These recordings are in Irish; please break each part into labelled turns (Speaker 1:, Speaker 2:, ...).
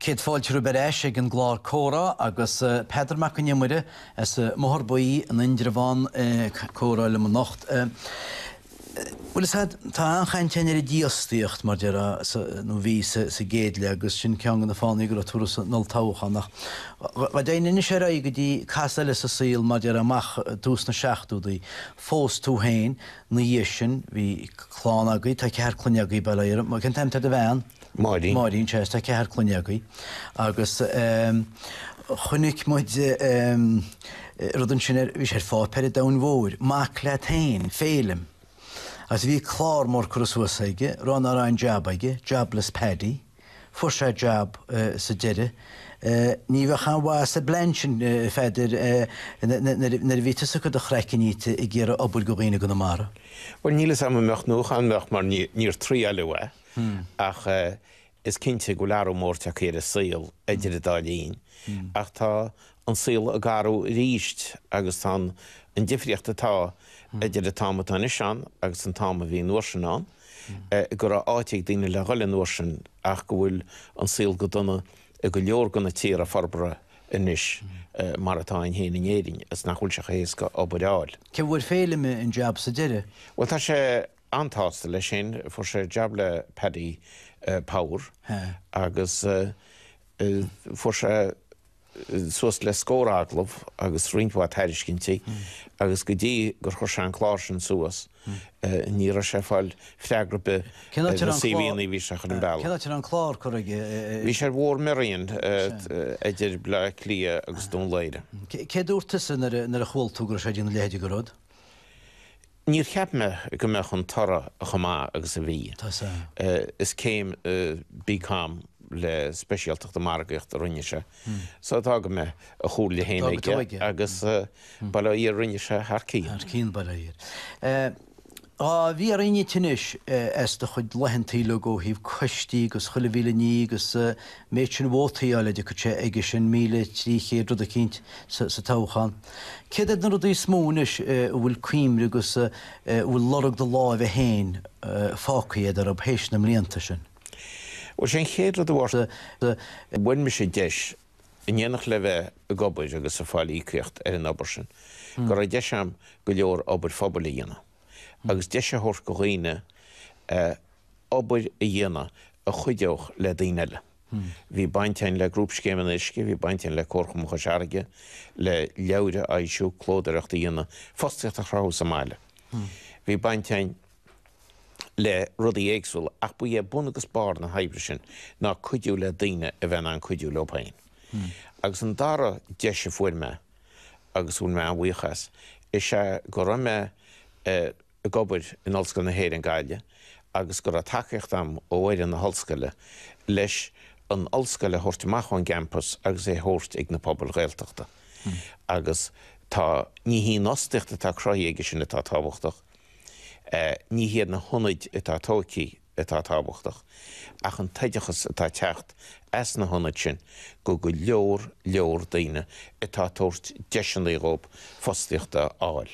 Speaker 1: Céad fáilte romhaibh ar ais ag an gclár Comhrá agus Peadar Mac an Iomaire as an mBóthar Buí in Indreabhán ag comhrá liom anocht. Bhuel is ea, tá an-chaint ann ar an dífhostaíocht mar déarfá nó bhí sa gcéad leath agus sin ceann de na fáthanna go raibh tú san olltoghchán ach dá dtéinn anois ar aghaidh go dtí casadh eile sa saol mar déarfá amach i dtús na seachtóidí, phós tú féin, ina dhiaidh sin bhí clann agaibh, tá ceathrar clainne agaibh bail ó Dhia oraibh, cén t-ainm atá ar do bhean?
Speaker 2: Máirín.
Speaker 1: Máirín, sea, tá ceathrar clainne agaibh agus chonaic muid rud ansin ar, bhí sé ar pháipéar an domhain mhóir, mac leat féin, Féilim, agus bhí clár mór curtha suas aige, rá nach raibh aon jab aige, Jobless Paddy, fuair sé jab sa deireadh. Ní bheadh aon mhaith sa bplean sin, a Pheadair, nuair a bhí tusa ag cur do chraicinn dhíot ag iarraidh obair do dhaoine i gConamara.
Speaker 2: Bhuel, níl 'fhios a'm an mbeadh nó chan mbeadh mar níor triaileadh é. Ach is cinnte go bhfuil athrú mór tagtha ar an saol idir an dá linn. Ach tá an saol ag athrú arís agus tá an difríocht atá idir an t-am atá anois ann agus an t-am a bhí an uair sin ann, go raibh áit ag daoine le dhul an uair sin ach go bhfuil an saol go dona i go leor de na tíortha forbartha anois mar atá ann féin in Éirinn is nach bhfuil sé chomh héasca obair a fháil.
Speaker 1: Cé bhfuair Féilim an jab sa deireadh?
Speaker 2: Bhuel tá sé an-tsásta leis sin. Fuair sé jab le Paddy Power agus fuair sé suas le scór agallamh agus roinnt mhaith tairiscintí agus go dtí gur chuir sé an clár sin suas ní raibh sé ag fáil freagra ar bith
Speaker 1: ar
Speaker 2: na CVanna a bhí sé a chur an bealach.
Speaker 1: Cén áit a raibh an clár curtha aige?
Speaker 2: Bhí sé ar Bhóthar Merrion idir Baile Átha Cliath agus Dún Laoghaire.
Speaker 1: Cé dúirt tusa nuair a chuala tú go raibh sé ag déanamh a leithéid de rud?
Speaker 2: Níor cheap mé go mbeadh an toradh chomh maith agus a bhí. Is céim BCom le speisialtacht i margaíocht a rinne sé. So d'fhág mé a chomhairle féin aige agus bail ó Dhia rinne sé thar cionn.
Speaker 1: Thar cionn, bail ó Dhia. Dhá bhfiafraínn anois as do chuid laethantaí uilig ó thaobh coistí agus chuile mhíle ní agus méid sin vótaí a fháil a dtiocfadh sé aige sin, 1,300 rud eicínt sa toghchán. Céard iad na rudaí is mó anois a bhfuil cuimhne agus a bhfuil lorg do láimhe féin fágtha agat orthu théis na mblianta sin?
Speaker 2: Bhuel, sé an chéad rud a bhain mise deis, in éineacht le bheith ag obair agus ag fáil íocaíocht ar an obair sin, go raibh deis agam go leor obair phobail a dhéanamh agus deis a thabhairt go dhaoine obair a dhéanamh a chuideodh le daoine eile. Bhí baint againn le Grúpscéim an Uisce, bhí baint againn le Comharchumann Chois Fharraige, le leabhair a fhoilsiú, clódóireacht a dhéanamh, fostaíocht a chruthú sa mbaile. Bhí baint againn le rudaí éagsúla ach ba é bun agus barr na hoibre sin ná cuidiú le daoine a bheith in ann cuidiú leo féin. Agus an dara deis a fuair mé, agus a bhfuil mé an-bhuíoch as, is ea go raibh mé ag obair in Ollscoil na hÉireann Gaillimh agus go raibh tacaíocht agam ó fhoireann na hollscoile leis an ollscoil a thabhairt amach ón gcampas agus é a thabhairt ag na pobail Ghaeltachta. Agus tá, ní hí an fhostaíocht atá cruthaithe aige sin atá tábhachtach, ní hiad na hionaid atá tóigthe, atá tábhachtach, ach an t-oideachas atá ag teacht as na hionaid sin go go leor leor daoine atá ag tabhairt deiseanna dhóibh fostaíocht a fháil.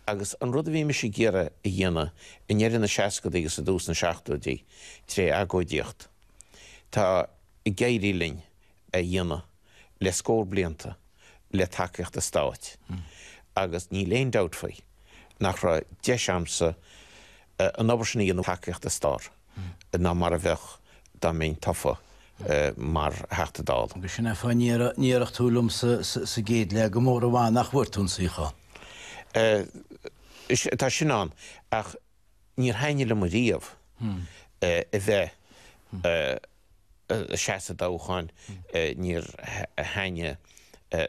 Speaker 2: Agus an rud a bhí mise ag iarraidh a dhéanamh i ndeireadh na seascadaí agus i dtús na seachtóidí tré agóidíocht, tá ag éirí linn a dhéanamh le scór blianta le tacaíocht an stáit agus níl aon dabht faoi nach raibh deis a'msa an obair sin a dhéanamh tacaíocht an stáit ná mar a bheadh dá mbeinn tofa mar Theachta Dála.
Speaker 1: Agus sin é fáth a ndéarfadh tú liom sa gcéad leath go mór an mhaith nach bhfuair tú an suíochán.
Speaker 2: Tá sin ann ach níor thaitnigh liom ariamh a bheith ag seasamh i dtoghcháin, níor thaitnigh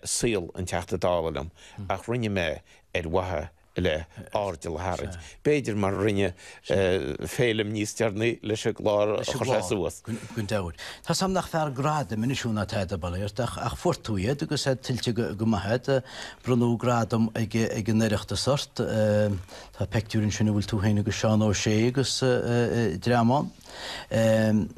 Speaker 2: saol an Teachta Dála liom ach rinne mé ar mhaithe le airdeall a tharraingt. B'fhéidir mar a rinne Féilim níos deireanaí leis an gclár a chuir sé suas.
Speaker 1: Gan dabht. Tá 's a'm nach fear gradaim anois thú ná tada bail ort ach fuair tú iad agus iad tuillte go maith agat. Bronnadh gradam ag an Oireachtas ort. Tá peictiúr ansin a bhfuil tú féin agus Seán Ó Sé agus dream ann.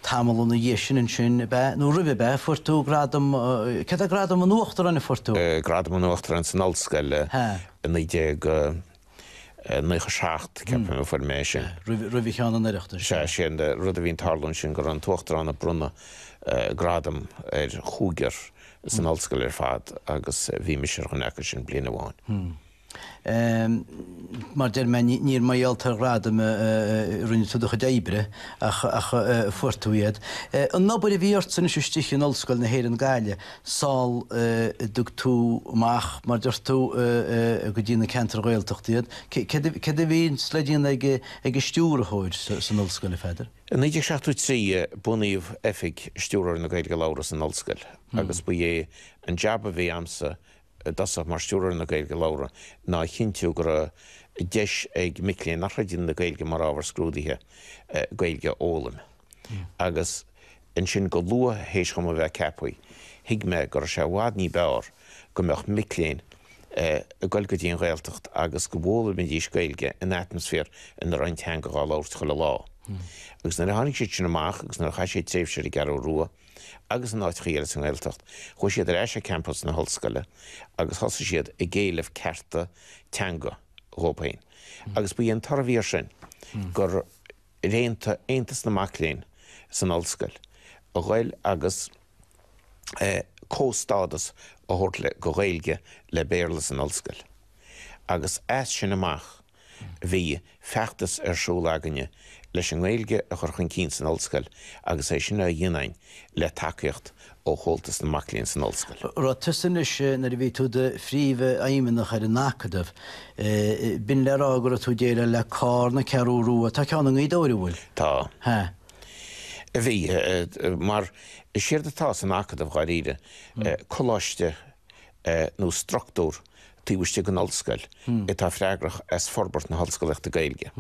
Speaker 1: Tamall ina dhiaidh sin ansin, ab ea, nó roimhe, ab ea, fuair tú gradam, céard é gradam an Uachtaráin a fuair tú?
Speaker 2: Gradam an Uachtaráin san Ollscoil i 19. 97, ceapaim, a fuair mé é sin.
Speaker 1: Roimh cheann an Oireachtais.
Speaker 2: Sea, sé an rud a bhí ag tarlú ansin go raibh an tUachtarán ag bronnadh gradam ar chúigear san ollscoil ar fad agus bhí mise ar dhuine acu sin bliain amháin.
Speaker 1: Mar deir mé, níor mar gheall ar ghradaim a rinne tú do chuid oibre ach fuair tú iad. An obair a bhí ortsa anois istigh in Ollscoil na hÉireann Gaillimh, sul a dtug tú amach, mar deir tú, go dtí na ceantair Ghaeltachta iad. Céard a bhí le déanamh ag ag an stiúrthóir san ollscoil, a Pheadair?
Speaker 2: I 1973 bunaíodh oifig Stiúrthóir na Gaeilge Labhartha san ollscoil agus ba é an jab a bhí a'msa i dtosach mar Stiúrthóir na Gaeilge Labhartha ná a chinntiú go raibh deis ag mic léinn nach raibh ag déanamh na Gaeilge mar ábhar scrúdaithe Gaeilge a fhoghlaim. Agus ansin go luath théis dhom a bheith ceaptha, thuig mé go raibh sé i bhfad ní b'fhearr go mbeadh mic léinn ag dul go dtí an Ghaeltacht agus go bhfoghlaimidís Gaeilge in atmaisféar ina raibh an teanga dhá labhairt chuile lá. Agus nuair a tháinig siad sin amach agus nuair a chaith siad tréimhse ar an gCeathrú Rua agus in áiteachaí eile sa nGaeltacht, chuaigh siad ar ais ar campas na hollscoile agus thosaigh siad ag éileamh cearta teanga dhóibh féin. Agus ba é an toradh a bhí air sin gur aontaigh Aontas na Mac Léinn san ollscoil a ghoil agus comhstádas a thabhairt do Ghaeilge le Béarla san ollscoil. Agus as sin amach bhí feachtas ar siúl againne leis an nGaeilge a chur chun cinn san ollscoil agus é sin á dhéanamh againn le tacaíocht ó Chomhaltas na Mac Léinn san Ollscoil.
Speaker 1: Raibh tusa anois, nuair a bhí tú i do phríomhfheidhmeannach ar an Acadamh, b'in le rá go raibh tú ag déileáil le carr na Ceathrú Rua. Tá ceann i nGaoth Dobhair, an bhfuil?
Speaker 2: Tá. Ha. Bhí. Mar is éard atá san Acadamh, dháiríre, coláiste nó struchtúr taobh istigh den ollscoil atá freagrach as forbairt na hollscolaíochta Gaeilge.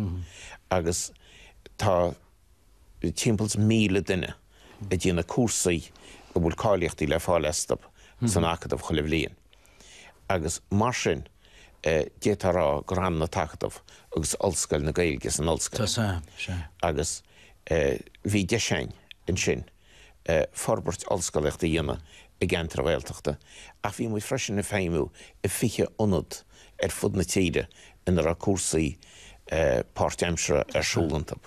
Speaker 2: Agus tá. timpeall is 1,000 duine ag déanamh cúrsaí a bhfuil cáilíochtaí le fáil astu san Acadamh chuile bhliain. Agus mar sin d'fhéadfá a rá gur ionann an tAcadamh agus Ollscoil na Gaeilge san ollscoil. Agus bhí deis againn ansin forbairt ollscolaíochta a dhéanamh i gceantair Ghaeltachta ach bhí muid freisin ag feidhmiú i 20 ionad ar fud na tíre ina raibh cúrsaí páirtaimseartha ar siúl iontu.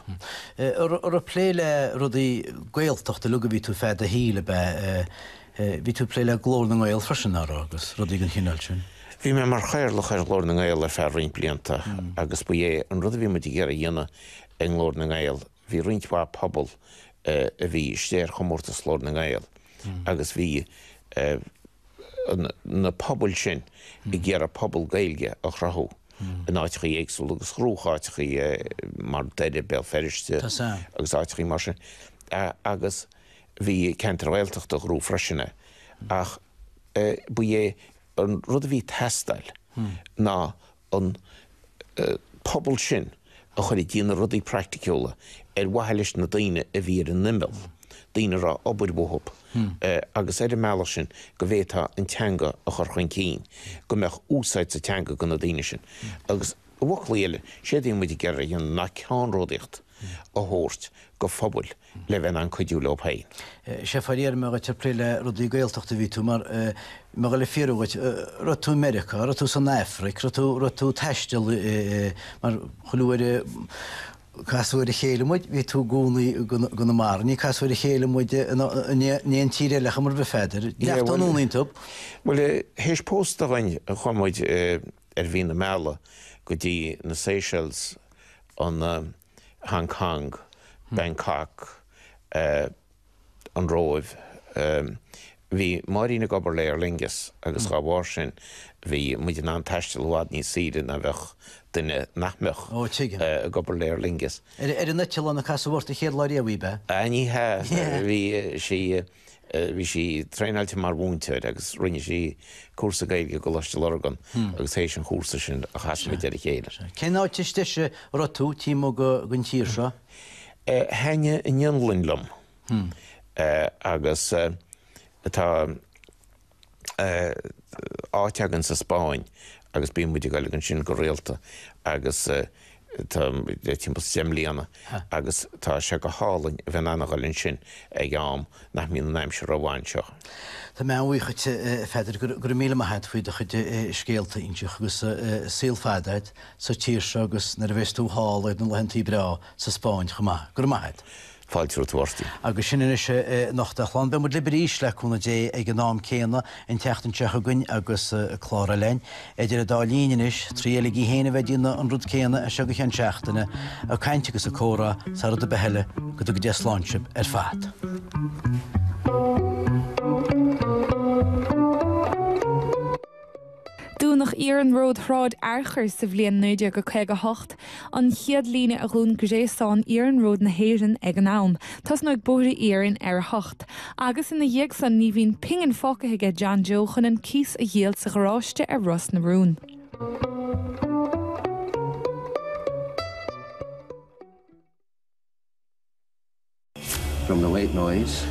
Speaker 1: An raibh plé le rudaí Gaeltachta uilig a bhí tú feadh do shaoil, ab ea? Bhí tú ag plé le Glór na nGael freisin, ná raibh, agus rudaí den chineál sin?
Speaker 2: Bhí mé mar chathaoirleach ar Ghlór na nGael ar feadh roinnt blianta agus ba é an rud a bhí muid ag iarraidh a dhéanamh i nGlór na nGael, bhí roinnt mhaith pobal a bhí istigh ar chomórtas Ghlór na nGael agus bhí na pobail sin ag iarraidh pobal Gaeilge a chruthú in áiteachaí éagsúla agus ghnóthaigh áiteachaí mar Doire, Béal Feirste agus áiteachaí mar sin agus bhí ceantair Ghaeltachta a ghnóthaigh freisin é ach ba é an rud a bhí ag teastáil ná an pobal sin a chur ag déanamh rudaí praiticiúla ar mhaithe leis na daoine a bhí ar an imeall, daoine a raibh obair uathu, agus ar an mbealach sin go bhféadfá an teanga a chur chun cinn, go mbeadh úsáid sa teanga do na daoine sin. Agus i bhfoclaí eile, séard a bhí muid ag iarraidh a dhéanamh ná ceannródaíocht a thabhairt go phobail le bheith in ann cuidiú leo féin.
Speaker 1: Sé faraor mé dhuit ag plé le rudaí Gaeltachta a bhí tú mar mé dhul ag fiafraí dhuit, raibh tú i Meiriceá, raibh tú san Afraic, raibh tú, raibh tú ag taisteal mar chuile uair a casadh ar a chéile muid, bhí tú i gcónaí i gConamara, ní casadh ar a chéile muid in aon tír eile chuma ar bith Pheadair, neart anonn iontu.
Speaker 2: Bhuel, théis pósta dhuinn chuaigh muid ar mhí na meala go dtí na Seychelles, an. Hong Kong, Bangkok, an Róimh. Bhí Máirín ag obair le Aer Lingus agus dá bharr sin bhí muid in ann taisteal i bhfad níos saoire ná bheadh duine nach mbeadh ag obair le Aer Lingus.
Speaker 1: Ar an eitleán a casadh ort an chéad lá riamh í, ab
Speaker 2: ea? Ní hea, bhí sí Bhí sí traenáilte mar mhúinteoir agus rinne sí cúrsa Gaeilge i gColáiste Lurgan agus théis an chúrsa sin a chas muid ar a chéile.
Speaker 1: Cén áit is deise a raibh tú, taobh amuigh den tír seo?
Speaker 2: Thaitnigh an Fhionlainn liom agus tá áit againn sa Spáinn agus bíonn muid ag dul ansin go rialta agus. Tá le timpeall is 10 mbliana agus tá sé go hálainn a bheith in ann a dhul ansin ag am nach mbíonn an aimsir rómhaith anseo.
Speaker 1: Tá mé an-bhuíoch dhuit a Pheadair, go raibh míle maith agat faoi do chuid scéalta a inseacht agus saol fada agat sa tír seo agus nuair a bheas tú thall ar na laethantaí breá sa Spáinn chomh maith. Go raibh maith agat.
Speaker 2: Fáilte romhat a Mháirtín.
Speaker 1: Agus sin anois anocht a chlann. Beidh muid libh arís, le cúnamh Dé, ag an am céanna an tseachtain seo chugainn agus clár eile againn. Idir an dá linn anois, triailigí féin a bheith ag déanamh an rud céanna as seo go ceann seachtaine, ag caint agus ag comhrá, thar rud ar bith eile, go dtuga Dia slán sibh ar fad.
Speaker 3: Dúnadh Iarnród Shráid Fhearchair sa bhliain 1958, an chéad líne a dhún gréasán iarnróid na hÉireann ag an am. Tosnóidh Bóithre Iarainn ar 8. Agus ina dhiaidh san ní bhíonn pingin fágtha aige John Joe chun an cíos a dhíol sa gharáiste ar Ros na Rún.
Speaker 4: From the white noise,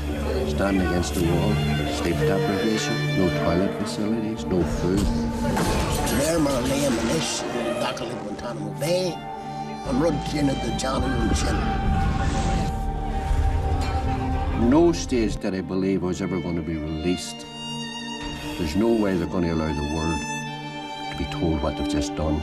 Speaker 4: standing against the wall, sleep deprivation, no toilet facilities, no food.
Speaker 5: De réir mar a léim anois i dtaca le Guantanamo Bay, an rud céanna do déanadh ansin.
Speaker 4: No stage did I believe I was ever going to be released. There's no way they're going to allow the world to be told what they've just done.